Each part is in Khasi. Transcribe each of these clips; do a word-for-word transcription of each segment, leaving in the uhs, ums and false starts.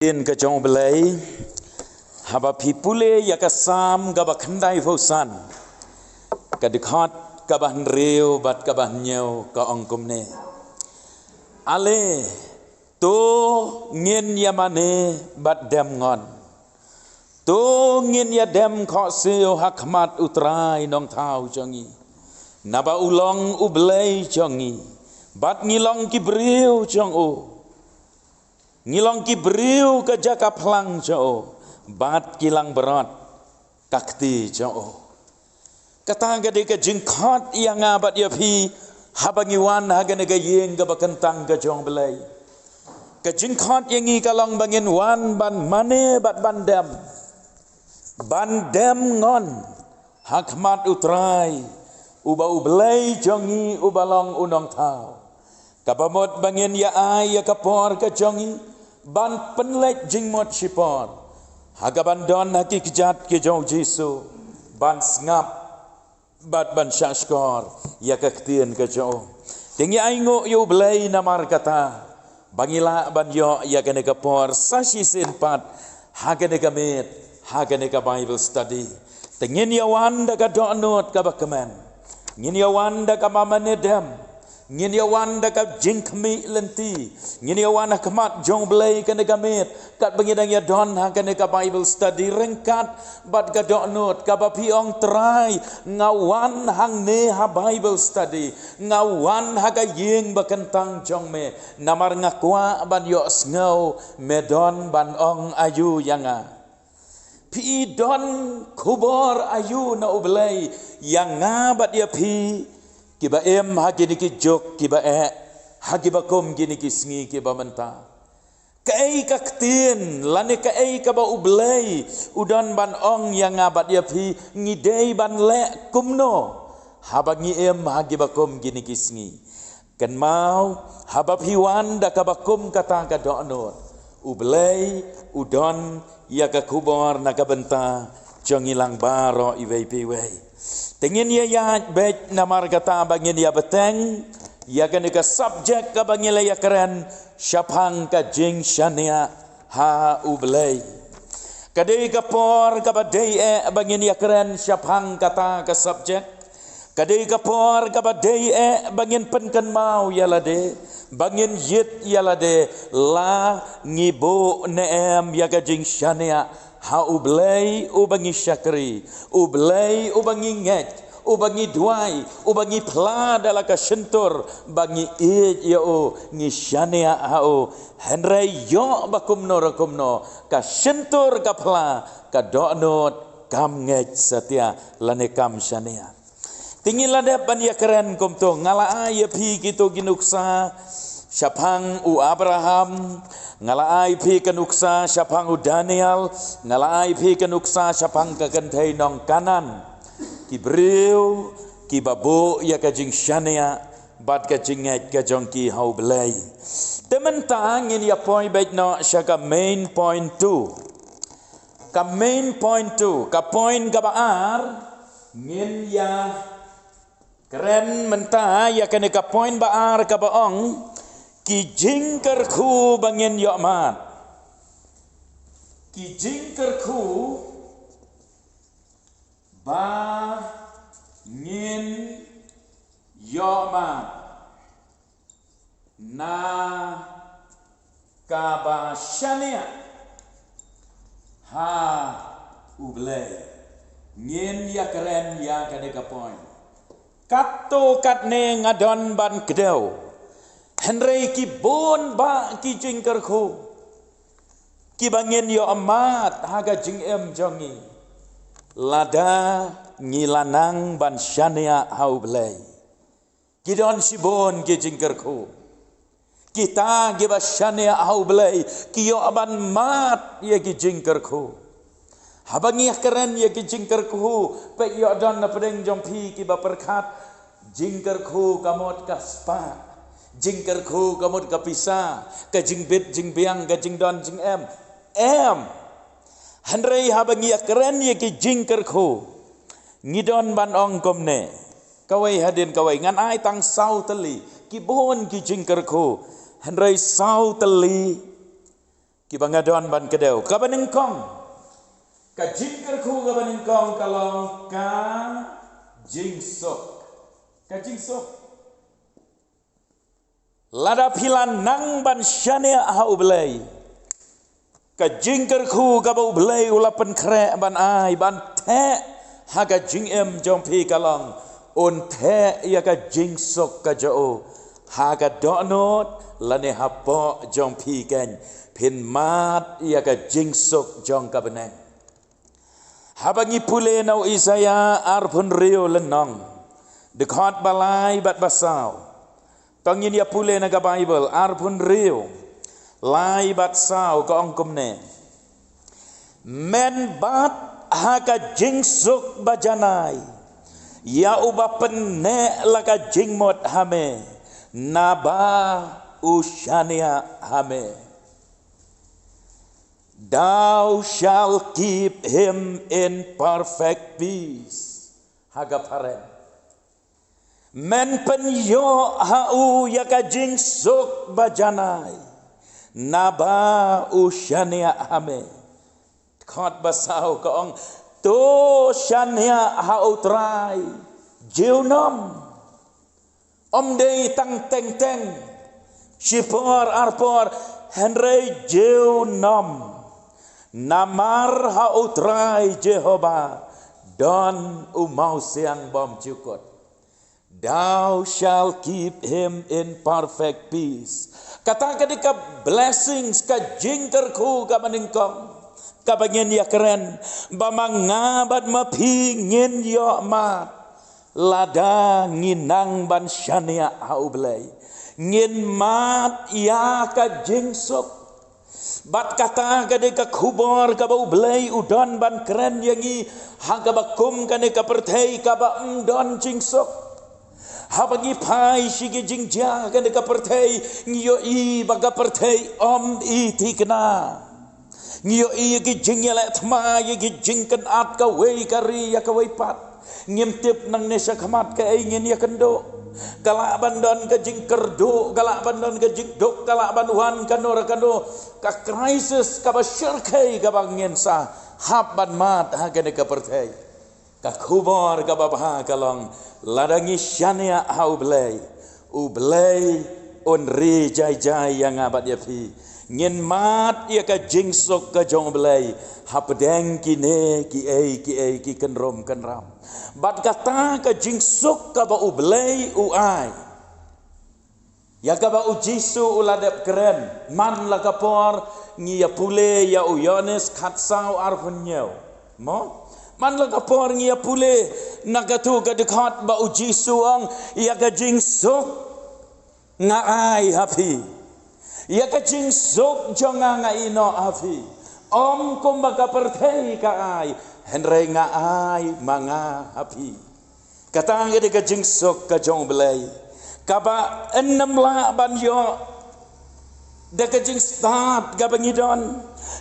Ktien ka jong U Blei, haba phi pule ïa ka Salm kaba khyndaiphew san, ka dkhot kaba hynriew bad kaba hynñiew ka ong kumne: Ale, to ngin ïa mane bad dem ngon. To ngin ïa dem khohsiew ha khmat U Trai Nongthaw jong ngi. Naba u long U Blei jong ngi, bad ngi long ki briew jong u. Ngi long ki briew ka jaka phlang jong u, bad ki langbrot ka kti jong u. Kata ka dei ka jingkhot ïa nga bad ïa phi haba ngi wan ha kane ka ïing kaba kyntang ka jong U Blei. Ka jingkhot ïa ngi ka long ba ngin wan ban mane bad ban dem. Ban dem ngon ha khmat U Trai, uba U Blei jong ngi, uba long U Nongthaw. Kaba mut ba ngin ïa ai ïa ka por ka jong ngi ban pynleit jingmut shipor ha kaban don ha ki kjat ki jong U Jisu, ban sngap bad ban shahshkor ïa ka ktien ka jong u. Te ngi ainguh ïa U Blei namar kata ba ngi lah ban ïoh ïa kane ka por sa shisien pat ha kane ka miet, ha kane ka Bible study. Te ngin ïa wan da ka dohnud kaba kmen, ngin ïa wan da kaba mane dem, ngin ïa wan da ka jingkhmih lynti, ngin ïa wan ha khmat jong U Blei kane ka miet, katba ngi dang ïa don ha kane ka Bible study, ryngkat bad ka dohnud kaba phi ong: Trai, nga wan hangne ha Bible study, nga wan ha ka ïing ba kyntang jong me, namar nga kwah ban ïohsngew me don ban ong aïu ïa nga. Phi don khubor aïu na U Blei ïa nga bad ïa phi, kiba im ha kine ki juk kiba eh, ha kiba kum kine ki sngi kiba mynta? Kaei ka ktien lane kaei kaba U Blei u don ban ong ïa nga bad ïa phi? Ngi dei ban leh kumno haba ngi im ha kiba kum kine ki sngi? Kynmaw, haba phi wan da kaba kum kata ka dohnud, U Blei u don ïa ka khubor na ka bynta jong ngi lang baroh iwei pa iwei. Te ngin ïa ïaid beit namar kata ba ngin ïa bteng ïa kane ka subject kaba ngi la ïa kren shaphang ka jingshaniah ha U Blei. Ka dei ka por kaba dei eh ba ngin ïa kren shaphang kata ka subject. Ka dei ka por kaba dei eh ba ngin pynkynmaw ïa lade, ba ngin ïit ïa lade, la ngi buh ne em ïa ka jingshaniah ha U Blei uba ngi shakri, U Blei uba ngi ngeit, uba ngi duwai, uba ngi phla da la ka shyntur ba ngi ïeit ïa u, ngi shaniah ha u. Hynrei ïoh ba kumno re kumno, ka shyntur ka phla, ka dohnud kam ngeit satia lane kam shaniah. Te ngi la dep ban ïa kren kumto, nga la ai ïa phi kito ki nuksa shaphang u Abraham, nga la ai phi ka nuksa shaphang u Daniel, nga la ai phi ka nuksa shaphang ka kynthei nong Kanaan. Ki briew kiba buh ïa ka jingshaniah bad ka jingngeit ka jong ki ha U Blei. Te mynta ngin ïa poi beit noh sha ka main point two. Ka main point two, ka point kaba ar, ngin ïa kren mynta ïa kane ka point ba ar kaba ong, ki jingkyrkhu ba ngin ïoh mad. Ki jingkyrkhu ba ngin ïoh mad na kaba shaniah ha U Blei. Ngin ïa kren ïa kane ka point. Katto katne nga don ban kdew, hynrei ki bun bah ki jingkyrkhu kiba ngin ïoh mad ha ka jingim jong ngi lada ngi la nang ban shaniah ha U Blei. Ki don shibun ki jingkyrkhu. Kita kiba shaniah ha U Blei ki ïoh ban mad ïa ki jingkyrkhu. Haba ngi ïa kren ïa ki jingkyrkhu, peit, ïoh don na pdeng jong phi kiba pyrkhat, jingkyrkhu ka mut ka spah, jingkyrkhu ka mut ka pisa, ka jingbit jingbiang, ka jingdon jingem. Em. Hynrei haba ngi ïa kren ïa ki jingkyrkhu, ngi don ban ong kumne. Kawei hadien kawei, ngan ai tang saw tylli, ki bun ki jingkyrkhu, hynrei saw tylli Kiba nga don ban kdew. Kaba nyngkong. Ka jingkyrkhu kaba nyngkong ka long ka jingsuk. Ka jingsuk. Lada phi la nang ban shaniah ha U Blei, ka jingkyrkhu kaba U Blei u la pynkhreh ban ai, ban theh ha ka jingim jong phi ka long, un theh ïa ka jingsuk ka jong u ha ka dohnud lane hapoh jong phi kein, phin mad ïa ka jingsuk jong ka bneng. Haba ngi pule na u Isaïah arphew hynriew lynnong, dkhot ba lai bad ba saw. To ngin ïa pule na ka Baibl, arphew hynriew, lai bad saw, ka ong kumne: Men bat ha ka jingsuk ba janai ïa uba pynneh la ka jingmut ha me, naba u shaniah ha me. Thou shalt keep him in perfect peace. Ha ka phareng: Men pynïoh ha u ïa ka jingsuk ba janai, naba u shaniah ha me. Dkhot ba saw ka ong: To shaniah ha U Trai junom. Ym dei tang teng teng, shipor arpor, hynrei junom. Namar ha U Trai Jehobah don u mawsiang bymjukut. Thou shalt keep him in perfect peace. Kata ka dei ka blessings, ka jingkyrkhu kaba nyngkong kaba ngin ïa kren, ba ma nga bad ma phi ngin ïoh mad. Lada ngi nang ban shaniah ha U Blei, ngin mad ïa ka jingsuk. Bad kata ka dei ka khubor kaba U Blei u don ban kren ïa ngi ha kaba kum kane ka pyrthei kaba ym don jingsuk. Haba ngi phai sha ki jingjia kane ka pyrthei, ngi ïohi ba ka pyrthei ym i thikna. Ngi ïohi ïa ki jingïaleh thma, ïa ki jingkynad kawei ka ri ïa kawei pat. Ngim tip nangne shakhmat kaei ngin ïakynduh. Ka lah ban don ka jingkyrduh, ka lah ban don ka jingduk, ka lah ban wan kano re kano ka crisis kaba shyrkhei kaba ngin sa hap ban mad ha kane ka pyrthei. Ka khubor kaba bha ka long, lada ngi shaniah ha U Blei, U Blei un ri jai jai ïa nga bad ïa phi. Ngin mad ïa ka jingsuk ka jong U Blei hapdeng kine kiei kiei ki kynrum kynram. Bad kata ka jingsuk kaba U Blei u ai, ïa kaba U Jisu u la dep kren man la ka por ngi ïa pule ïa u Ïoannis khatsaw arphew hynñiew. Mo? Man la ka por ngi ïa pule na katu ka dkhot ba U Jisu u ong, ïa ka jingsuk nga ai ha phi. Ïa ka jingsuk jong nga nga ïehnoh ha phi. Ym kumba ka pyrthei ka ai, hynrei nga ai ma nga ha phi. Kata ka dei ka jingsuk ka jong U Blei, kaba ym lah ban ïoh da ka jingstad kaba ngi don,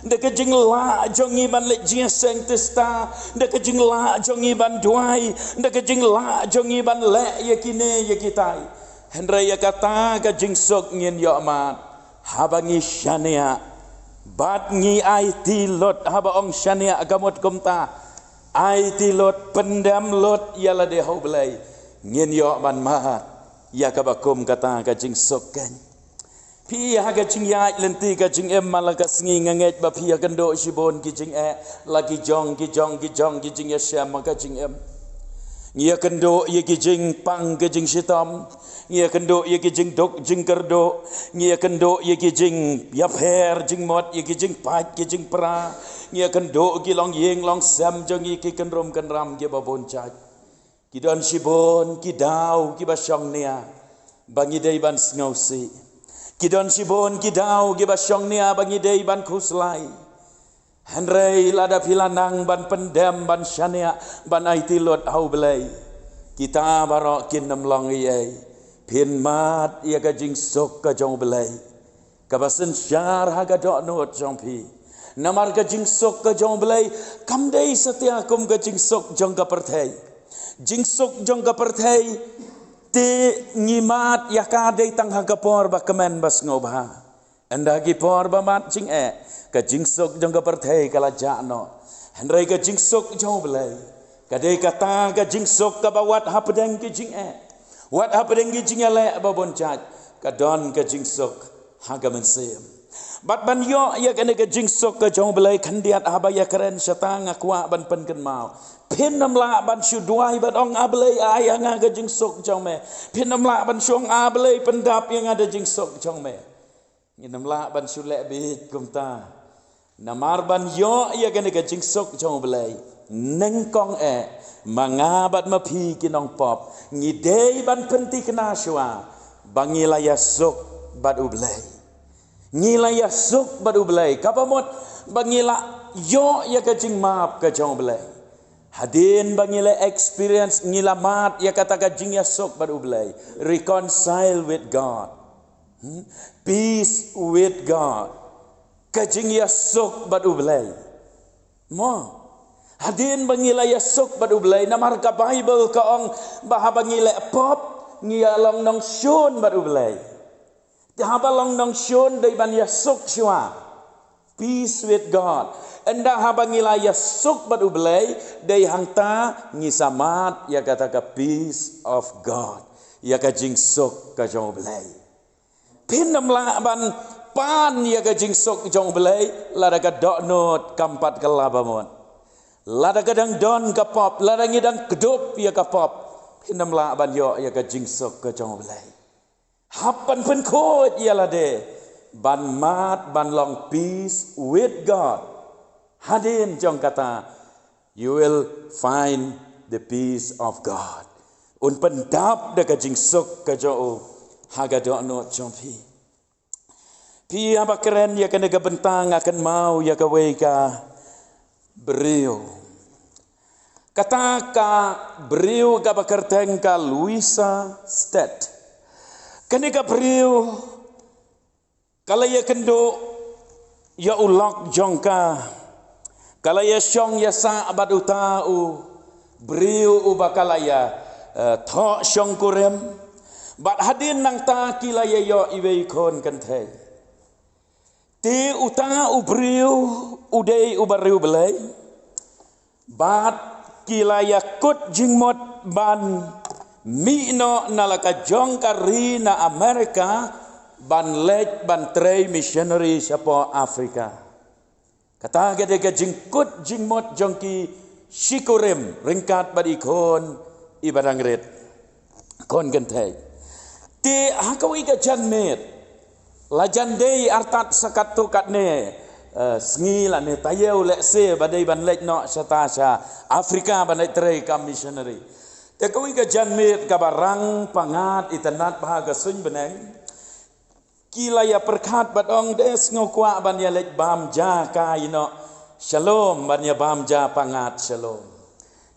da ka jinglah jong ngi ban leit jingïaseng tista, da ka jinglah jong ngi ban duwai, da ka jinglah jong ngi ban leh ïa kine ïa kitai. Hynrei ïa kata ka jingsuk ngin ïoh mad haba ngi shaniah bad ngi aiti lut. Haba ong shaniah ka mut kumta, aiti lut, pyndem lut ïa lade ha U Blei, ngin ïoh ban mad ïa kaba kum kata ka jingsuk kein. Phi ha ka jingïaid lynti ka jingim man la ka sngi, nga ngeit ba phi ïakynduh shibun ki jingeh, la ki jong ki jong ki jong ki jingïashem ha ka jingim. Ngi ïakynduh ïa ki jingpang ki jingshitom, ngi ïakynduh ïa ki jingduk jingkyrduh, ngi ïakynduh ïa ki jingïapher jingmut, ïa ki jingpait ki jingpra, ngi ïakynduh ki longïing longsem jong ngi, ki kynrum kynram kiba bun jait. Ki don shibun ki daw kiba shongnia ba ngi dei ban sngewsih. Ki don shibun ki daw kiba shongnia ba ngi dei ban khuslai. Hynrei lada phi la nang ban pyndem, ban shaniah, ban aiti lut ha U Blei, kita baroh kin ym long ei ei. Phin mad ïa ka jingsuk ka jong U Blei kaba synshar ha ka dohnud jong phi. Namar ka jingsuk ka jong U Blei kam dei satia kum ka jingsuk jong ka pyrthei. Jingsuk jong ka pyrthei te ngi mad ïa ka dei tang ha ka por ba kmen ba sngewbha. Ynda ki por ba mad jingeh, ka jingsuk jong ka pyrthei ka la jah noh. Hynrei ka jingsuk jong U Blei ka dei kata ka jingsuk kaba wat hapdeng ki jingeh, wat hapdeng ki jingeh leh ba bun jait, ka don ka jingsuk ha ka mynsiem. Bad ban ïoh ïa kane ka jingsuk ka jong U Blei khyndiat haba ïa kren shata nga kwah ban pynkynmaw. Phin ym lah ban shu duwai bad ong, A Blei, ai ïa nga ka jingsuk jong me. Phin ym lah ban shu ong, A Blei, pyndap ïa nga da jingsuk jong me. Ngin ym lah ban shu leh beit kumta. Namar ban ïoh ïa kane ka jingsuk jong U Blei, nyngkong eh, ma nga bad ma phi ki nongpop ngi dei ban pynthikna shuwa ba ngi la ïasuk bad U Blei. Ngi la ïasuk bad U Blei, kaba mut ba ngi la ïoh ïa ka jingmap ka jong U Blei. Hadien ba ngi la experience, ngi la mad ïa kata ka jingïasuk bad U Blei, reconcile with God. Hmm? Peace with God. Ka jingïasuk bad U Blei. Mo. Hadien ba ngi la ïasuk bad U Blei, namar ka Bible ka ong ba haba ngi leh pop, ngi ïa long nongshun bad U Blei. Te haba long nongshun dei ban ïasuk shuwa. Peace with God. Ynda haba ngi la ïasuk bad U Blei, dei hangta ngi sa mad ïa kata ka peace of God, ïa ka jingsuk ka jong U Blei. Phin ym lah ban pan ïa ka jingsuk jong U Blei lada ka dohnud kam pat kylla ba mut. Lada ka dang don ka pop, lada ngi dang kdup ïa ka pop, phin ym lah ban ïoh ïa ka jingsuk ka jong U Blei. Hap ban pynkhuid ïa lade ban mad ban long peace with God. Hadien jong kata, you will find the peace of God. Un pyndap da ka jingsuk ka jong U ha ka dohnud jong phi. Phi haba kren ïa kane ka bynta nga kynmaw ïa kawei ka briew. Kata ka briew kaba kyrteng ka Louisa Stet. Kane ka briew ka la ïakynduh ïa u lok jong ka. Ka la ïashong ïasah bad uta u briew uba ka la ïa, eh, thoh shongkurim. Bad hadien nangta ki la ïa ïoh iwei i khun kynthei. Te uta u briew u dei uba riewblei. Bad ki la ïakut jingmut ban mih noh na la ka jong ka ri na Amerika ban leit ban trei missionary shapoh Afrika. Kata ka dei ka jingkut jingmut jong ki shikurim ryngkat bad i khun iba dang rit, khun kynthei. Te ha kawei ka janmiet, la jan dei artat sa katto katne, eh, sngi lane taïew lehse ba dei ban leit noh shata sha Afrika ban leit trei kam missionary. Te kawei ka janmiet kaba rang pyngngad itynnad bha ka suiñ bneng. Ki la ïa pyrkhat bad ong, de sngew kwah ban ïa leit bam ja kai noh Shillong, ban ïa bam ja pyngngad Shillong.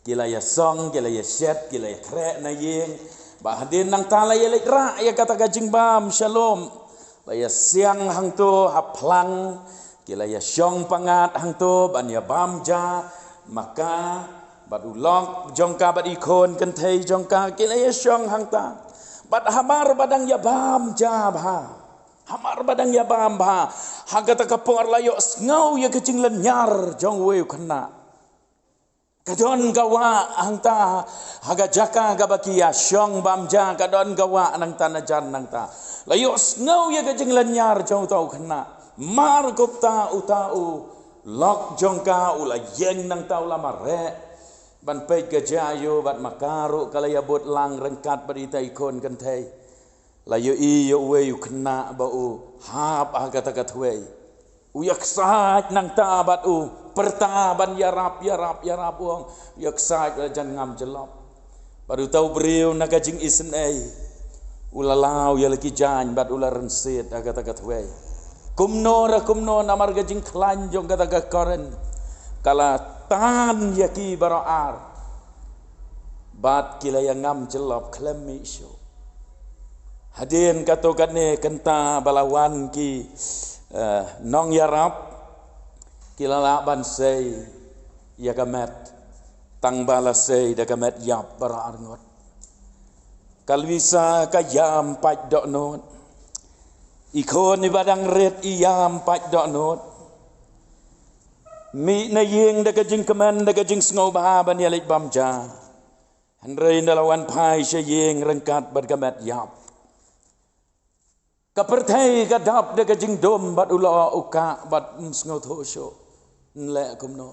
Ki la ïa song, ki la ïa shet, ki la ïa khreh na ïing. Bad hadien nangta la ïa leit rah ïa kata ka jingbam Shillong. La ïa siang hangto ha phlang. Ki la ïa shong pyngngad hangto ban ïa bam ja ma ka bad u lok jong ka bad i khun kynthei jong ka, ki la ïa shong hangta. Bad hamar ba dang ïa bam ja bha, hamar ba dang ïa bam bha, ha kata ka por la ïohsngew ïa ka jinglynñiar jong uwei u khynnah. Ka don ka wah hangta, ha ka jaka kaba ki ïa shong bam ja, ka don ka wah nangta na jan nangta. La ïohsngew ïa ka jinglynñiar jong uta u khynnah. Mar kumta uta u lok jong ka u la ïeng nangta, u la mareh ban peit ka ja aïu, bad ma ka ruh ka la ïa bud lang ryngkat bad ita i khun kynthei. La ïohi ïa uwei u khynnah ba u hap ha kata ka thwei. U ïa ksaid nangta bad u pyrta ban ïarap, ïarap, ïarap, u ong. U ïa ksaid la jan ngam jyllop. Bad uta u briew na ka jingisynei u la law ïa la ki jaiñ bad u la rynsied ha kata ka thwei. Kumno re kumno, namar ka jingkhlaiñ jong kata ka current ka la tan ïa ki baroh ar. Bad ki la ïa ngam jyllop khlem mih shuh. Hadien katto katne kynta ba la wan ki, eh, nongïarap, ki la lah ban sei ïa ka met, tang ba la sei da ka met ïap baroh arngut. Ka Louisa ka ïam pait dohnud. I khun iba dang rit i ïam pait dohnud. Mih na ïing da ka jingkmen, da ka jingsngewbha ban ïaleit bam ja. Hynrei ynda la wan phai sha ïing ryngkat bad ka met ïap, ka pyrthei ka dap da ka jingdum bad u la u kah bad ym sngewthuh shuh. Yn leh kumno?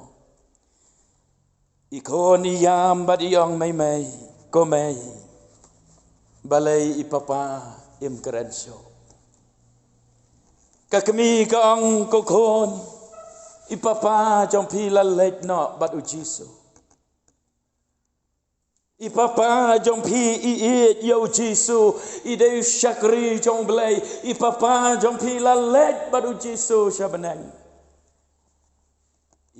I khun i ïam bad i ong, "Mei mei, ko mei, balei i papa im kren shuh?" Ka kmie ka ong, "Ko khun, i papa jong phi la leit noh bad u Jisu. I papa jong phi i ïeit ïa u Jisu, i dei u shakri jong U Blei. I papa jong phi la leit bad u Jisu sha bneng."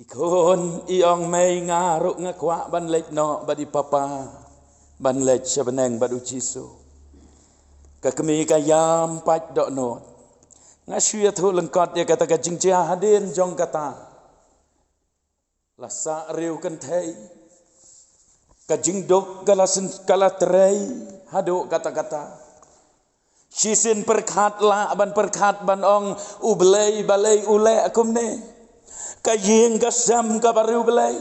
I khun i ong, "Mei, nga ruh nga kwah ban leit noh bad i papa, ban leit sha bneng bad u Jisu." Ka kmie ka ïam pait dohnud. Nga shu ïathuh lyngkot ïa kata ka jingjia. Hadien jong kata, la sah riew kynthei. Ka jingduk ka la syn-, ka la trei haduh katta katta. Shisien pyrkhat lah ban pyrkhat ban ong, "U Blei, balei u leh kumne?" Ka ïing ka sem kaba riewblei.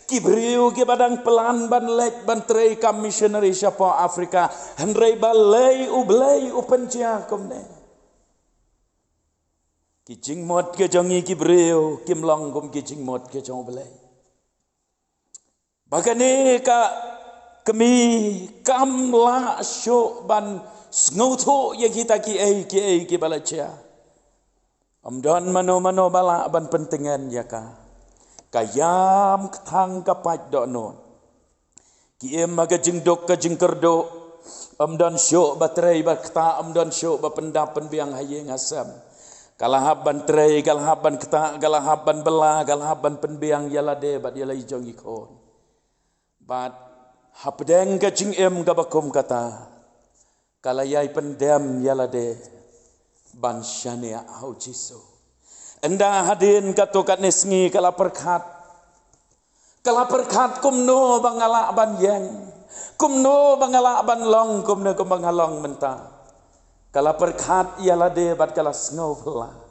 Ki briew kiba dang plan ban leit ban trei kam missionary shapoh Africa. Hynrei balei U Blei u pynjia kumne? Ki jingmut ki jong ngi ki briew kim long kum ki jingmut ki jong U Blei. Ba kane ka kmie kam lah shuh ban sngewthuh ïa kita kiei kiei kiba la jia. Ym don mano mano ba lah ban pyntngen ïa ka. Ka ïam kthang, ka pait dohnud. Ki im ha ka jingduk ka jingkyrduh. Ym don shuh ba trei ba ktah, ym don shuh ba pyndap pynbiang ha ïing ha sem. Ka la hap ban trei, ka la hap ban ktah, ka la hap ban bylla, ka la hap ban pynbiang ïa lade bad ïa la i jong i khun. Bad hapdeng ka jingim kaba kum kata, ka la ïai pyndem ïa lade ban shaniah ha u Jisu. Ynda hadien katto katne sngi ka la pyrkhat. Ka la pyrkhat, "Kumno ba nga lah ban ïeng? Kumno ba nga lah ban long kumne kumba nga long mynta?" Ka la pyrkhat ïa lade bad ka la sngewphylla.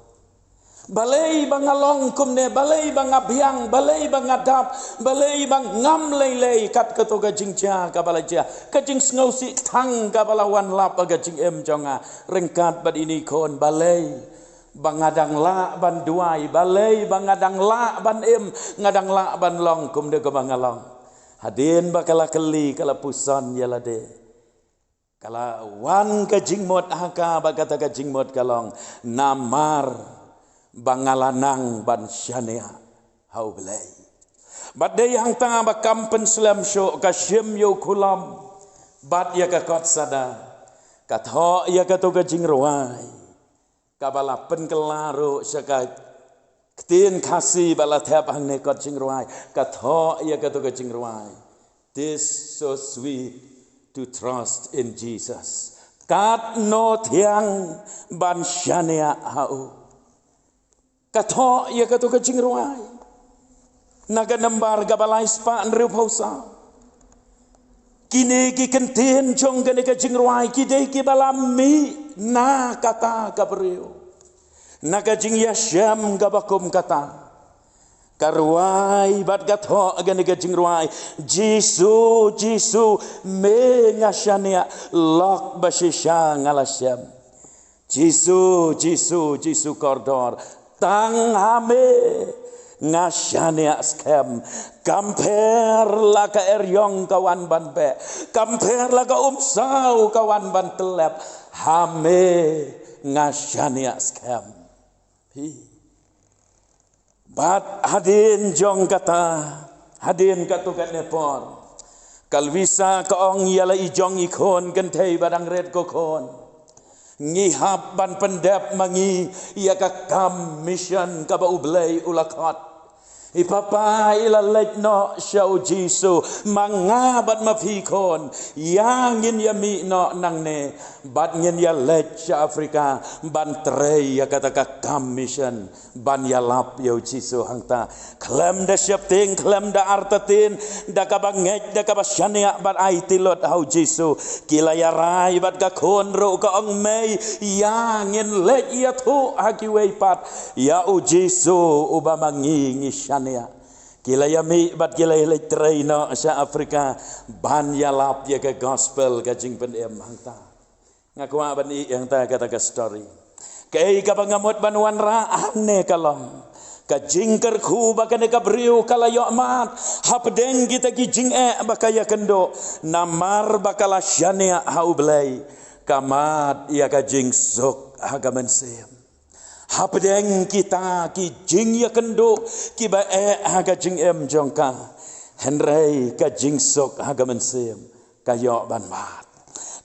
"Balei ba nga long kumne, balei ba nga biang, balei ba nga dap, balei ba ngam lei lei kat kato ka jingjia kaba la jia, ka jingsngewsih kthang kaba la wan lap ha ka jingim jong nga ryngkat bad ine i khun? Balei ba nga dang lah ban duwai, balei ba nga dang lah ban im, nga dang lah ban long kumne kumba nga long?" Hadien ba ka la kylli, ka la puson ïa lade, ka la wan ka jingmut ha ka, ba kata ka jingmut ka long, "Namar ba nga la nang ban shaniah ha U Blei." Bad dei hangta ba kam pynslem shuh, ka shim ïa u khulom bad ïa ka kot sada, ka thoh ïa kato ka jingrwai kaba la pynkylla ruh sha ka ktien Khasi ba la thep hangne kot jingrwai. Ka thoh ïa kato ka jingrwai, "'Tis so sweet to trust in Jesus." Katno thiang ban shaniah ha u. Ka thoh ïa kato ka jingrwai na ka nambar kaba lai spah hynriewphew saw. Kine ki kyntien jong kane ka jingrwai ki dei kiba la mih na kata ka briew. Na ka jingïashem kaba kum kata, ka rwai bad ka thoh kane ka jingrwai, "Jisu, Jisu, me nga shaniah, lok ba shisha nga la shem. Jisu, Jisu, Jisu kordor, tang ha me nga shaniah skhem. Kam pher la ka eriong ka wan ban beh, kam pher la ka umsaw ka wan ban tyllep, ha me nga shaniah skhem." Hi. Bad hadien jong kata, hadien katto katne por, ka Luisa ka ong ïa la i jong i khun kynthei ba dang rit, "Ko khun, ngi hap ban pyndep ma ngi ïa ka kam mission kaba U Blei u la khot. I papa i la leit noh sha u Jisu, ma nga bad ma phi khun, ïa ngin ïa mih noh nangne, bad ngin ïa leit sha Afrika, ban trei ïa kata ka kam mission, ban ïalap ïa u Jisu hangta. Khlem da sheptieng, khlem da artatien, da kaba ngeit, da kaba shaniah bad aiti lut ha u Jisu. Ki la ïarai bad ka khun ruh ka ong, mei, ïa ngin leit ïathuh ha kiwei pat ïa u Jisu uba ma ngi ngi shaniah. Ki la ïa mih bad ki la ïa leit trei noh sha Afrika ban ïalap ïa ka gospel ka jingpynim hangta. Nga kwah ban ïa hangta kata ka story. Kaei kaba nga mut ban wanrah hangne ka long ka jingkyrkhu ba kane ka briew ka la ïoh mad hapdeng kita ki jingeh ba ka ïa kynduh, namar ba ka la shaniah ha u Blei, ka mad ïa ka jingsuk ha ka mynsiem. Hapdeng kita ki jingïakynduh kiba eh ha ka jingim jong ka, hynrei ka jingsuk ha ka mynsiem ka ïoh ban mad.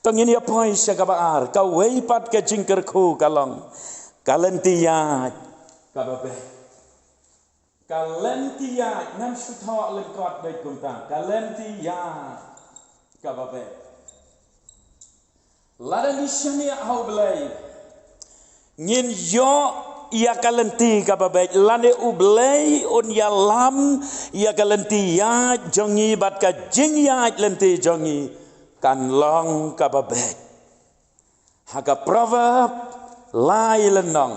To ngin ïa poi sha kaba ar, kawei pat ka jingkyrkhu ka long ka lynti ïaid kaba beit. Ka lynti ïaid, ngam shu thoh lyngkot beit kumta, ka lynti ïaid kaba beit. Lada ngi shaniah ha u Blei, ngin ïoh ïa ka lynti kaba beit, lane u Blei un ïalam ïa ka lynti ïaid jong ngi bad ka jingïaid lynti jong ngi kan long kaba beit. Ha ka Proverb lai lynnong,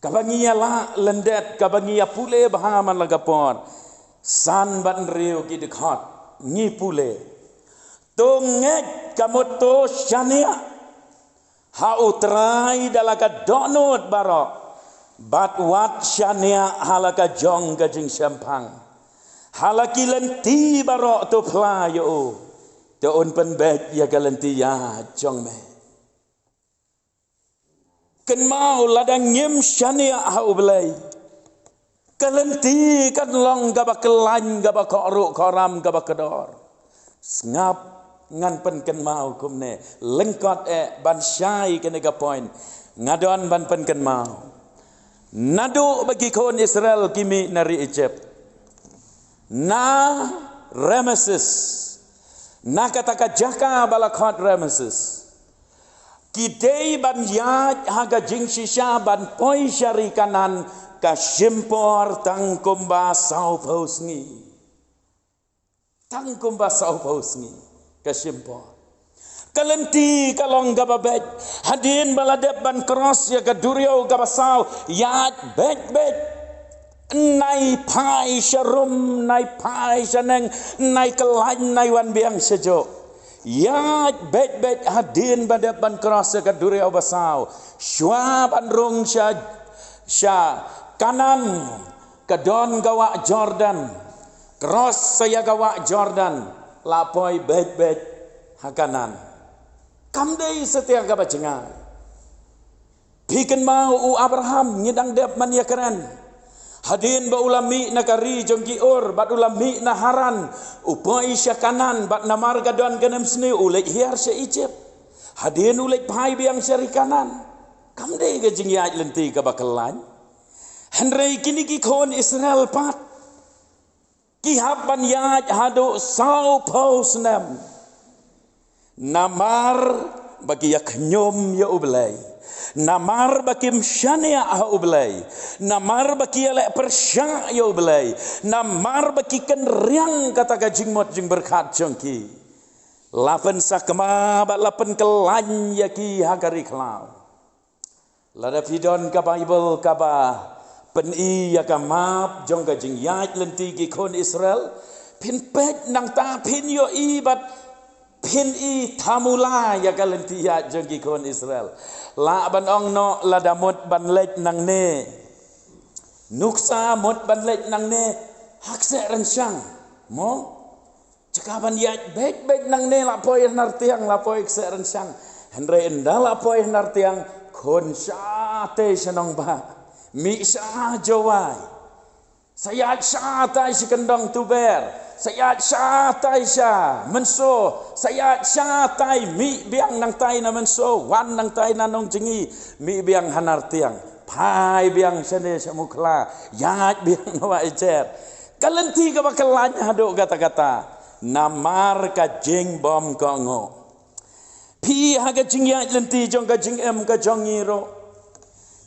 kaba ngi ïa lah lyndet, kaba ngi ïa pule bha man la ka por, san bad hynriew ki dkhot ngi pule. To ngeit, ka mut to shaniah ha u Trai da la ka dohnud baroh, bad wat shaniah ha la ka jong ka jingshemphang. Ha la ki lynti baroh to phla ïa u, te un pynbeit ïa ka lynti ïaid jong me. Kynmaw, lada ngim shaniah ha u Blei, ka lynti kan long kaba khlaiñ, kaba khohruh khohram, kaba kdor. Sngap, ngan pynkynmaw kumne, lyngkot eh ban shai kane ka point. Nga don ban pynkynmaw. Naduh ba ki khun Israel ki mih na ri Egypt, na Rameses, na kata ka jaka ba la khot Rameses, ki dei ban ïaid ha ka jingshisha ban poi sha ri Kanaan, ka shim por tang kumba sawphew sngi. Tang kumba sawphew sngi ka shim por. Ka lynti ka long kaba beit. Hadien ba la dep ban cross ïa ka duriaw kaba saw, ïaid beit beit. Nai phai sha rum, nai phai sha neng, nai khlaiñ, nai wan biang sha juh. Ïaid beit beit hadien ba dep ban cross ïa ka duriaw ba saw. Shuwa ban rung sha, sha Kanaan, ka don ka wah Jordan. Cross sa ïa ka wah Jordan, la poi beit beit ha Kanaan. Kam dei satia kaba jngai. Phi kynmaw u Abraham, ngi dang dep ban ïakren. Hadien ba u la mih na ka ri jong ki Ur, bad u la mih na Haran, u poi sha Kanaan, bad namar ka don ka nemsniew u leit hiar sha Egypt. Hadien u leit phai biang sha ri Kanaan. Kam dei ka jingïaid lynti kaba khlaiñ. Hynrei kine ki khun Israel pat, ki hap ban ïaid haduh sawphew snem. Namar ba ki ïa khñium ïa u Blei. Namar ba kim shaniah ha u Blei. Namar ba ki ïa leh pyrshah ïa u Blei. Namar ba ki kynriang kata ka jingmut jingpyrkhat jong ki. La pynsakma bad la pynkhlaiñ ïa ki ha ka ri khlaw. Lada phi don ka Baibl kaba pyni ïa ka map jong ka jingïaid lynti ki khun Israel, phin peit nangta phin ïohi bad phin i thamula ïa ka lynti ïaid jong ki khun Israel. Lah ban ong noh lada mut ban leit nangne. Nuksa mut ban leit nangne ha kseh rynshang. Mo? Jaka ban ïaid beit beit nangne la poi ha nar tiang, la poi kseh rynshang. Hynrei ynda la poi ha nar tiang, khun shatai sha nongbah. Mih sha Jowai. Sa ïaid shatai sha kyndong Tuber. Sa ïaid shatai sha Mynso. Sa ïaid shatai mih biang nangtai na Mynso. Wan nangtai na Nongjngi. Mih biang ha nar tiang. Phai biang shane sha Mukhla, ïaid biang na Wah Ijer. Ka lynti kaba kyllain haduh katta katta, namar ka jingbym kohnguh. Phi ha ka jingïaid lynti jong ka jingim ka jong ngi ruh,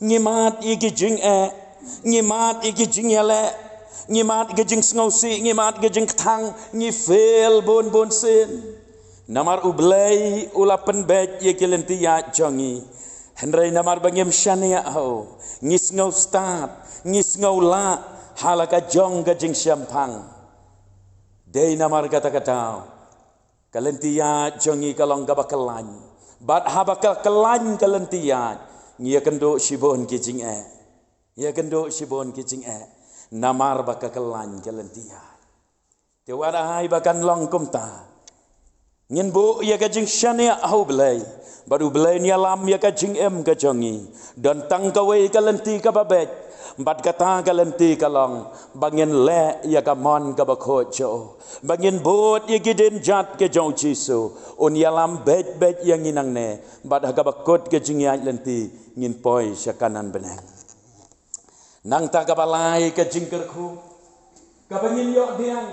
ngi mad ïa ki jingeh, ngi mad ïa ki jingïaleh, ngi mad ïa ki jingsngewsih, ngi mad ïa ki jingkthang, ngi fail bun bun sien. Namar U Blei u la pynbeit ïa ki lynti ïaid jong ngi. Hynrei namar ba ngim shaniah ha u, ngi sngew stad, ngi sngew lah ha la ka jong ka jingshemphang. Dei namar kata ka daw, ka lynti ïaid jong ngi ka long kaba kyllain. Bad haba ka kyllain ka lynti ïaid, ngi ïakynduh shibun ki jingeh. Ïakynduh shibun ki jingeh namar ba ka kyllain ka lynti ïaid. Te wat ai ba kan long kumta, ngin buh ïa ka jingshaniah ha U Blei, bad U Blei un ïalam ïa ka jingim ka jong ngi. Don tang kawei ka lynti kaba beit, bad kata ka lynti ka long ba ngin leh ïa ka mon kaba khuid jong u, ba ngin bud ïa ki dienjat ki jong U Jisu. Un ïalam beit beit ïa ngi nangne, bad ha kaba kut ka jingïaid lynti ngin poi sha Kanaan bneng. Nangta kaba lai, ka jingkyrkhu kaba ngin ïoh diang,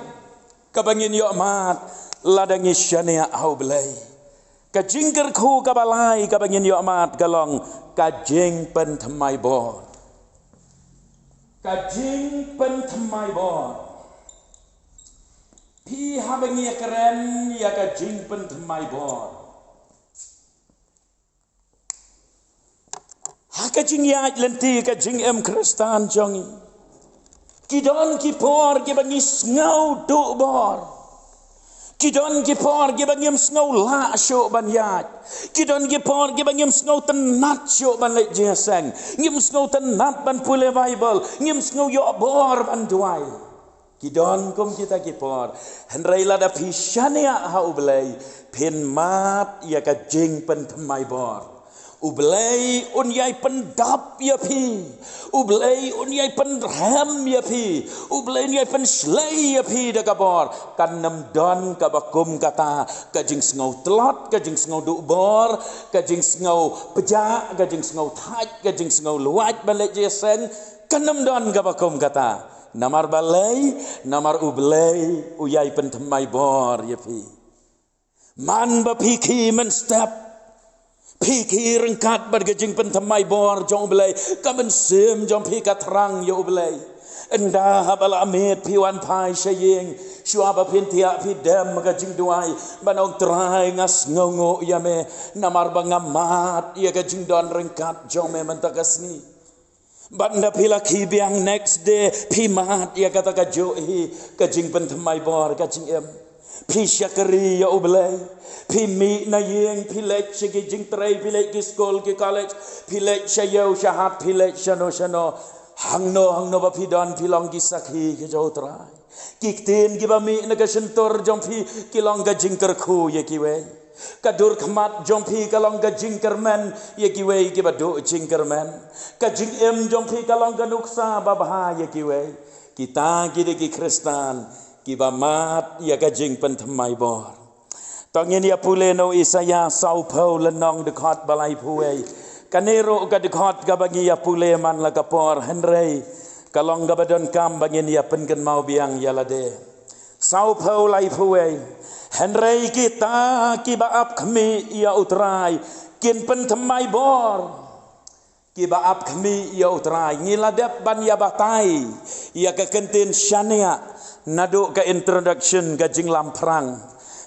kaba ngin ïoh mad lada ngi shaniah ha U Blei. Ka jingkyrkhu kaba lai kaba ngin ïoh mad ka long ka jingpynthymmai bor. Ka jingpynthymmai bor. Phi, haba ngi ïakren ïa ka jingpynthymmai bor ha ka jingïaid lynti ka jingim Khristan jong ngi, ki don ki por kiba ngi sngew duh bor. Ki don ki por kiba ngim sngew lah shuh ban ïaid. Ki don ki por kiba ngim sngew tynnat shuh ban leit jingïaseng, ngim sngew tynnat ban pule Baibl, ngim sngew ïoh bor ban duwai. Ki don kum kita ki por. Hynrei lada phi shaniah ha U Blei, phin mad ïa ka jingpynthymmai bor. U Blei un ïai pyndap ïa phi. U Blei un ïai pynrhem ïa phi. U Blei un ïai pynshlei ïa phi da ka bor. Kan ym don kaba kum kata ka jingsngew tlot, ka jingsngew duh bor, ka jingsngew pjah, ka jingsngew thait, ka jingsngew luwait ban leit jingïaseng. Kan ym don kaba kum kata. Namar balei? Namar U Blei u ïai pynthymmai bor ïa phi. Man ba phi khie mynstep, phi khie ryngkat bad ka jingpynthymmai bor jong U Blei, ka mynsiem jong phi ka thrang ïa U Blei. Ynda haba la miet phi wan phai sha ïing, shuwa ba phin thiah phi dem ka jingduwai, ban ong, Trai, nga sngewnguh ïa me namar ba nga mad ïa ka jingdon ryngkat jong me mynta ka sngi. Bad ynda phi la khie biang, next day phi mad ïa kata kajuh hi ka jingpynthymmai bor ka jingim. Phi shakri ïa U Blei. Phi mih na ïing, phi leit sha ki jingtrei, phi leit ki skul ki college, phi leit sha ïew sha hat, phi leit shano shano. Hangno hangno ba phi don, phi long ki sakhi ki jong U Trai. Ki ktien kiba mih na ka shyntur jong phi ki long ka jingkyrkhu ïa kiwei. Ka dur khmat jong phi ka long ka jingkyrmen ïa kiwei kiba duh jingkyrmen. Ka jingim jong phi ka long ka nuksa babha ïa kiwei. Kita ki dei ki Khristan kiba mad ïa ka jingpynthymmai bor. To ngin ïa pule na u Isaïah sawphew lynnong, dkhot ba laiphew wei. Kane ruh ka dkhot kaba ngi ïa pule man la ka por, hynrei ka long kaba donkam ba ngin ïa pynkynmaw biang ïa lade. Sawphew laiphew wei. Hynrei kita kiba ap khmih ïa U Trai kin pynthymmai bor. Kiba ap khmih ïa U Trai. Ngi la dep ban ïa batai ïa ka kyntien shaniah naduh ka introduction, ka jinglamphrang,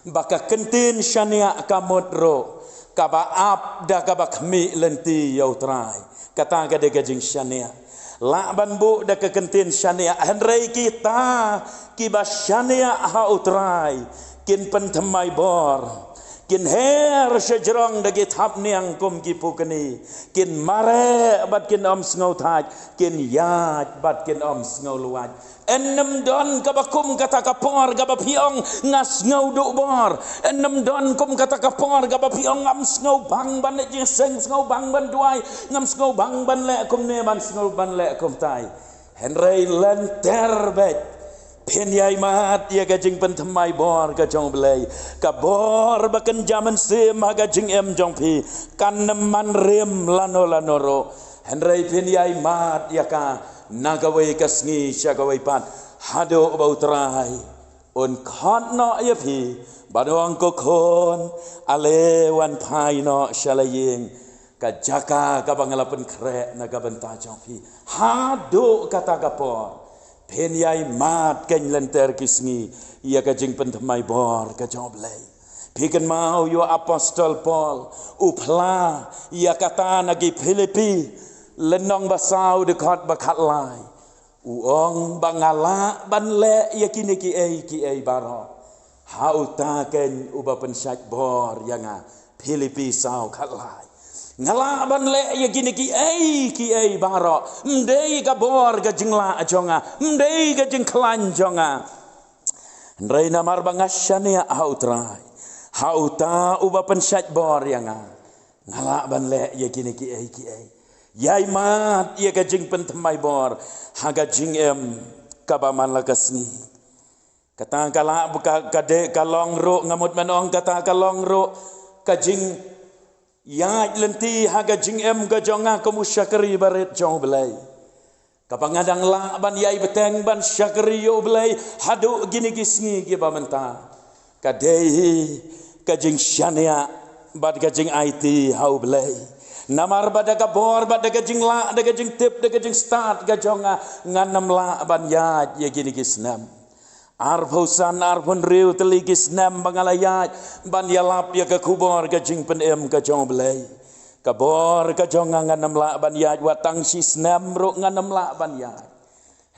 ba ka kyntien shaniah ka mut ruh kaba ap da kaba khmih lynti ïa U Trai. Kata ka dei ka jingshaniah. Lah ban buh da ka kyntien shaniah, hynrei kita kiba shaniah ha U Trai kin pynthymmai bor. Kin her shajrong da ki thapniang kum ki pukni. Kin mareh bad kin ym sngew thait. Kin ïaid bad kin ym sngew luwait. Yn ym don kaba kum kata ka por kaba phi ong, nga sngew duh bor. Yn ym don kum kata ka por kaba phi ong, ngam sngewbang ban leit jingïaseng, sngewbang ban duwai, ngam sngewbang ban leh kumne, ban sngewbang ban leh kumtai. Hynrei lynter beit phin ïai mad ïa ka jingpynthymmai bor ka jong U Blei. Ka bor ba kynja mynsiem ha ka jingim jong phi kan ym man rim lano lano ruh. Hynrei phin ïai mad ïa ka na kawei ka sngi sha kawei pat, haduh ba U Trai un khot noh ïa phi, ban ong, ko khun, ale wan phai noh sha la ïing, ka jaka kaba nga la pynkhreh na ka bynta jong phi. Haduh kata ka por, phin ïai mad keiñ lynter ki sngi ïa ka jingpynthymmai bor ka jong U Blei. Phi kynmaw ïa u apostol Paul, u phla ïa kata na ki Philippi, lynnong ba saw, dkhot ba khatlai. U ong ba nga lah ban leh ïa kine kiei kiei baroh ha uta keiñ uba pynshait bor ïa nga. Philippi saw khatlai. Nga lah ban leh ïa kine kiei kiei baroh. Ym dei ka bor ka jinglah jong nga, ym dei ka jingkhlaiñ jong nga. Hynrei namar ba nga shaniah ha U Trai, ha uta uba pynshait bor ïa nga, nga lah ban leh ïa kine kiei kiei. Ïai mad ïa ka jingpynthymmai bor ha ka jingim kaba man la ka sngi. Kata ka lah ka, ka dei ka long ruh, nga mut ban ong, kata ka long ruh ka jingïaid lynti ha ka jingim ka jong nga kum u shakri barit jong U Blei. Kaba nga dang lah ban ïai bteng ban shakri ïa U Blei haduh kine ki sngi kiba mynta, ka dei hi ka jingshaniah bad ka jingaiti ha U Blei. Namar ba da ka bor bad da ka jinglah, da ka jingtip, da ka jingstad ka jong nga, ngan ym lah ban ïaid ïa kine ki snem. Arphew san, arphew hynriew tylli ki snem ba nga la ïaid ban ïalap ïa ka khubor ka jingpynim ka jong U Blei. Ka bor ka jong nga ngan ym lah ban ïaid, wat tang shi snem ruh ngan ym lah ban ïaid.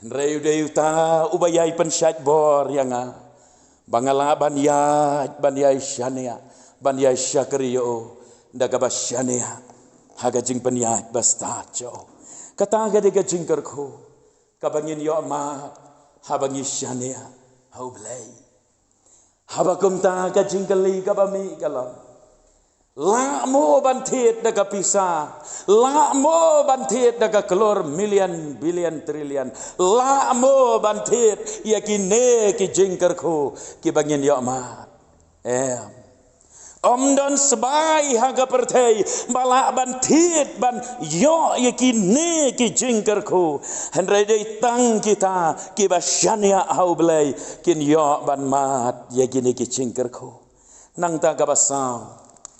Hynrei u dei uta uba ïai pynshait bor ïa nga, ba nga lah ban ïaid, ban ïai shaniah, ban ïai shakri ïa u da kaba shaniah ha ka jingpynïaid ba stad jong u. Kata ka dei ka jingkyrkhu kaba ngin ïoh mad haba ngi shaniah ha U Blei. Haba kumta, ka jingkylli kaba mih ka long, lah mo ban thied da ka pisa? Lah mo ban thied da ka klur, million, billion, trillion? Lah mo ban thied ïa kine ki jingkyrkhu kiba ngin ïoh mad? Em. Ym don sbai ha ka pyrthei ba lah ban thied ban ïoh ïa kine ki jingkyrkhu. Hynrei dei tang kita kiba shaniah ha U Blei kin ïoh ban mad ïa kine ki jingkyrkhu. Nangta kaba saw,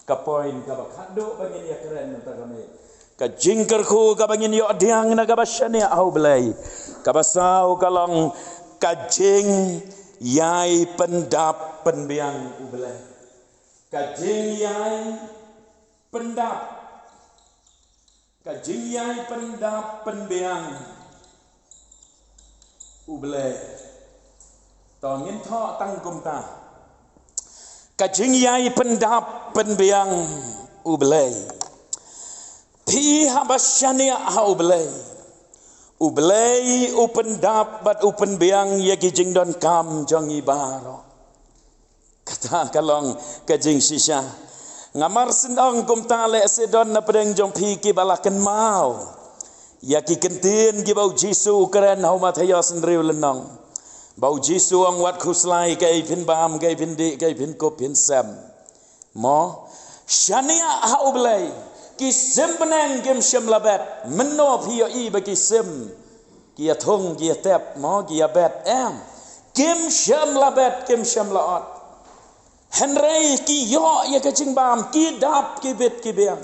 ka point kaba khatduh ba ngin ïakren mynta ka miet, ka jingkyrkhu kaba ngin ïoh pdiang na kaba shaniah ha U Blei. Kaba saw ka long ka jingïai pyndap pynbiang U Blei. Ka jingïai pyndap, ka jingïai pyndap pynbiang U Blei. To ngin thoh tang kumta. Ka jingïai pyndap pynbiang U Blei. Phi haba shaniah ha U Blei, U Blei u pyndap bad u pynbiang ïa ki jingdonkam jong ngi baroh. Kata ka long ka jingshisha. Nga mar shen ong kumta, lehse don na pdeng jong phi kiba la kynmaw ïa ki kyntien kiba U Jisu u kren ha u Mathaios hynriew lynnong, ba U Jisu u ong, wat khuslai kaei phin bam, kaei phin dih, kaei phin kup, phin sem. Mo, shaniah ha U Blei. Ki sim bneng kim shym la bet. Mynno phi ïohi ba ki sim, ki ïathung, ki ïatep, mo, ki ïabet? Em. Kim shym la bet, kim shym la ot. Hynrei ki ïoh ïa ka jingbam, ki dap, ki bit, ki biang.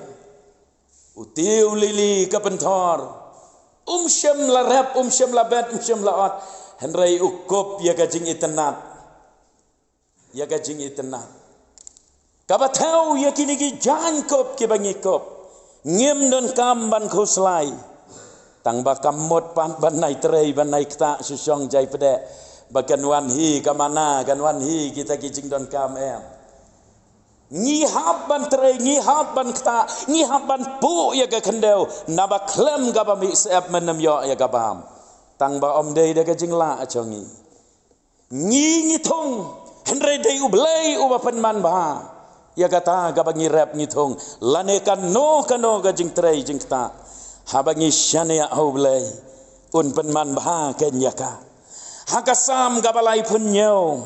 U tiew lili ka pynthor, um shym la rep, um shym la bet, um shym la ot. Hynrei u kup ïa ka jingitynnad. Ïa ka jingitynnad. Kaba thew ïa kine ki jaiñkup kiba ngi kup, ngim donkam ban khuslai. Tang ba kam mut pat ban nai trei, ban nai ktah shuh shong jai pdeh, ba kan wan hi ka mana, kan wan hi kita ki jingdonkam, em. Ngi hap ban trei, ngi hap ban ktah, ngi hap ban puh ïa ka khyndew, naba khlem kaba mih syep men ym ïoh ïa ka bam. Tang ba ym dei da ka jinglah jong ngi. Ngi ngi thung, hynrei dei U Blei uba pynman bha ïa kata kaba ngi rep ngi thung, lane kano kano ka jingtrei jingktah. Haba ngi shaniah ha U Blei, un pynman bha keiñ ïa ka. Ha ka Salm kaba laiphew hynñiew,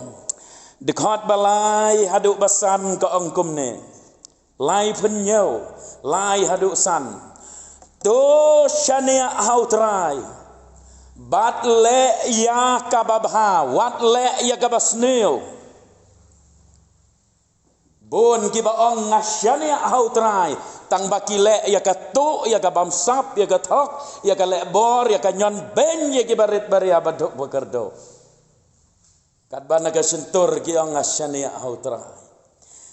dkhot ba lai haduh ba san ka ong kumne. Laiphew hynñiew, lai haduh san. To shaniah ha U Trai, bad leh ïa kaba bha, wat leh ïa kaba sniew. Bun kiba ong nga shaniah ha U Trai, tang ba ki leh ïa ka tuh, ïa ka bamsap, ïa ka thok, ïa ka leh bor, ïa ka ñion beiñ, ïa kiba rit baria baduk bakyrduh. Katba na ka shyntur ki ong nga shaniah ha U Trai.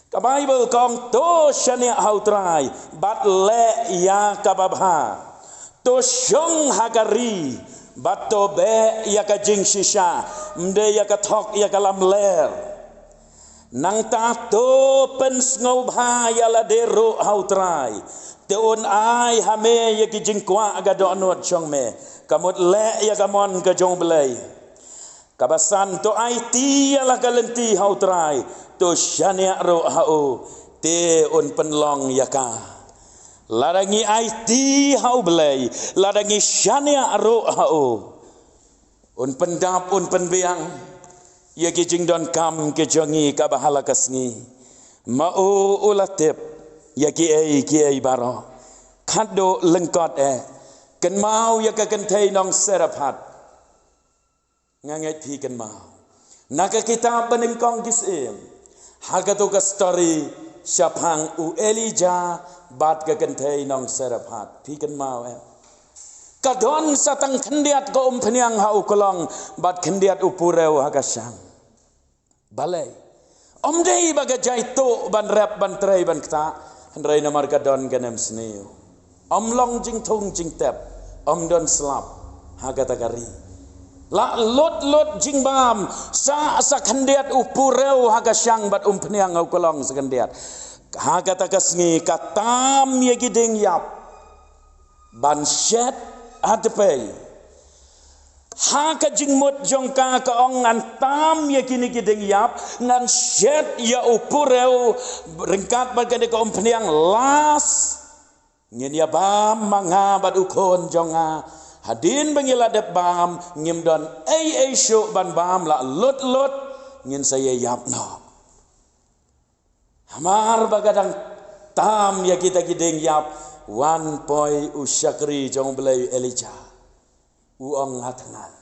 Ka Baibl ka ong to shaniah ha U Trai, bad leh ïa kaba bha. To shong ha ka ri, bad to beh ïa ka jingshisha, ym dei ïa ka thok ïa ka lamler. Nangta to pynsngewbha ïa lade ruh ha U Trai. Te un ai ha me ïa ki jingkwah ka dohnud jong me. Ka mut leh ïa ka mon ka jong U Blei. Kaba san to aiti ïa la ka lynti ha U Trai. To shaniah ruh ha u. Te un pynlong ïa ka. Lada ngi aiti ha U Blei, lada ngi shaniah ruh ha u, un pyndap, un pynbiang ïa ki jingdonkam ki jong ngi kaba ha la ka sngi. Ma u u la tip ïa kiei kiei baroh. Khatduh lyngkot eh, kynmaw ïa ka kynthei nong Sarephat. Nga ngeit phi kynmaw. Na ka kitab Banyngkong ki Syiem, ha kato ka story shaphang u Elijah bad ka kynthei nong Sarephat. Phi kynmaw em? Ka don sa tang khyndiat ka umphniang ha u klong bad khyndiat u purew ha ka shang. Balei? Ym dei ba ka jai tuh ban rep, ban trei, ban ktah, hynrei namar ka don ka nemsniew. Ym long jingthung jingtep, ym don slap ha kata ka ri. La lut lut jingbam, sa sa khyndiat u purew ha ka shang bad umphniang ha u klong sa khyndiat. Ha kata ka sngi ka tam ïa ki dieng ïap ban shet ha tpei. Ha ka jingmut jong ka ka ong ngan tam ïa kine ki dieng ïap, ngan shet ïa u purew ryngkat bad kane ka umphniang, last ngin ïa bam ma nga bad u khun jong nga. Hadien ba ngi la dep bam ngim don ei ei shuh ban bam, la lut lut ngin sa ïa ïap noh. Hamar ba ka dang tam ïa kita ki dieng ïap, wan poi u shakri jong U Blei u Elijah. U ong nga thngan.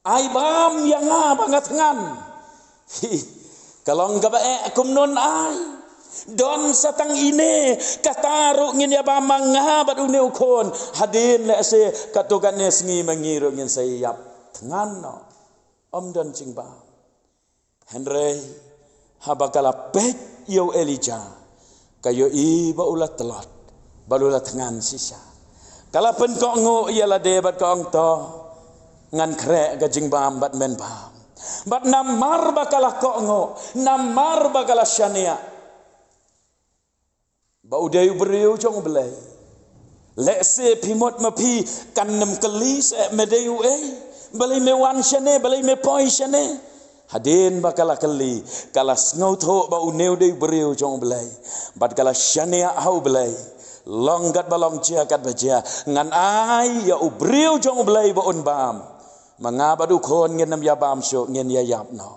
Ai bam ïa nga ba nga thngan. Hi, ka long kaba eh kumno ai. Don sa tang ine, kata ruh ngin ïa bam ma nga bad une u khun. Hadien lehse kato kane sngi ma ngi ruh ngin sa ïap. Thngan noh. Ym don jingbam. Hynrei haba ka la peit ïa u Elijah, ka ïohi ba u la tlot, ba u la thngan shisha. Ka la pynkohnguh ïa lade bad ka ong to, ngan khreh ka jingbam bad men bam. Bad namar ba ka la kohnguh, namar ba ka la shaniah ba u dei u briew jong U Blei. Lehse phi mut ma phi kan nym kylli seh me dei uei. Balei me wan shane, balei me poi shane. Hadien ba ka la kylli, ka la sngewthuh ba une u dei u briew jong U Blei. Bad ka la shaniah ha U Blei. Long katba long jia katba jia, ngan ai ïa u briew jong U Blei ba un bam. Ma nga bad u khun ngin nym ïa bam shuh, ngin ïa ïap noh.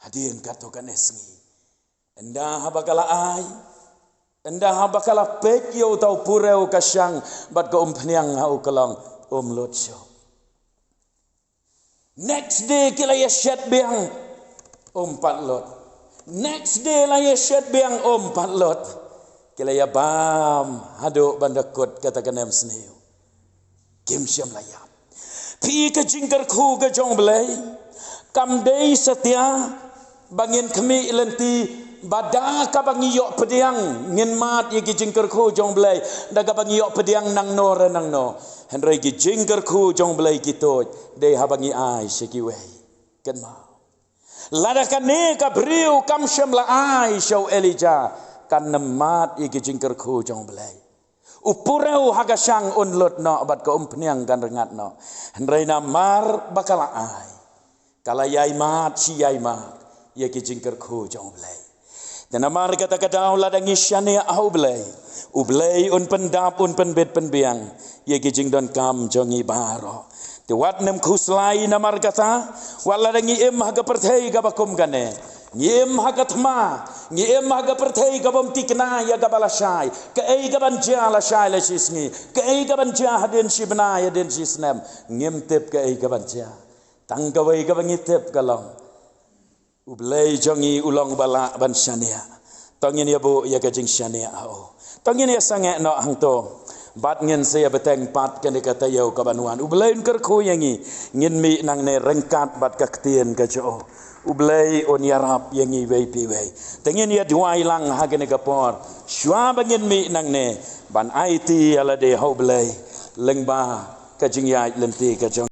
Hadien kato kane sngi, ynda haba ka la ai, ynda haba ka la peit ïa uta u purew ka shang bad ka umphniang ha u klong, um lut shuh. Next day ki la ïa shet biang, um pat lut. Next day la ïa shet biang, um pat lut. Ki la ïa bam haduh ban da kut kata ka nemsniew. Kim shym la ïap. Phi, ka jingkyrkhu ka jong U Blei kam dei satia ba ngin khmih lynti ba da kaba ngi ïoh pdiang ngin mad ïa ki jingkyrkhu jong U Blei, da kaba ngi ïoh pdiang nangno re nangno. Hynrei ki jingkyrkhu jong U Blei ki tuid dei haba ngi ai sha kiwei. Kynmaw. Lada kane ka briew kam shym la ai sha u Elijah, kan nym mad ïa ki jingkyrkhu jong U Blei. U purew ha ka shang un lut noh bad ka umphniang kan rngat noh. Hynrei namar ba ka la ai, ka la ïai mad shi ïai mad ïa ki jingkyrkhu jong U Blei. Te namar kata ka daw lada ngi shaniah ha U Blei, U Blei un pyndap, un pynbit pynbiang ïa ki jingdonkam jong ngi baroh. Te wat nym khuslai namar kata, wat lada ngi im ha ka pyrthei kaba kum kane. Ngi im ha ka thma, ngi im ha ka pyrthei kabym tikna ïa kaba lashai. Kaei kaban jia lashai lashisngi, kaei kaban jia hadien shi bnai hadien shi snem, ngim tip kaei kaban jia. Tang kawei kaba ngi tip ka long, U Blei jong ngi u long ba lah ban shaniah. To ngin ïa buh ïa ka jingshaniah ha u. To ngin ïa sangeh noh hangto. Bad ngin sa ïa bteng pat kane ka taïew kaban wan. U Blei un kyrkhu ïa ngi. Ngin mih nangne ryngkat bad ka ktien ka jong u. U Blei un ïarap ïa ngi iwei pa iwei. Te ngin ïa duwai lang ha kane ka por. Shuwa ba ngin mih nangne, ban aiti ïa lade ha U Blei lyngba ka jingïaid lynti ka jong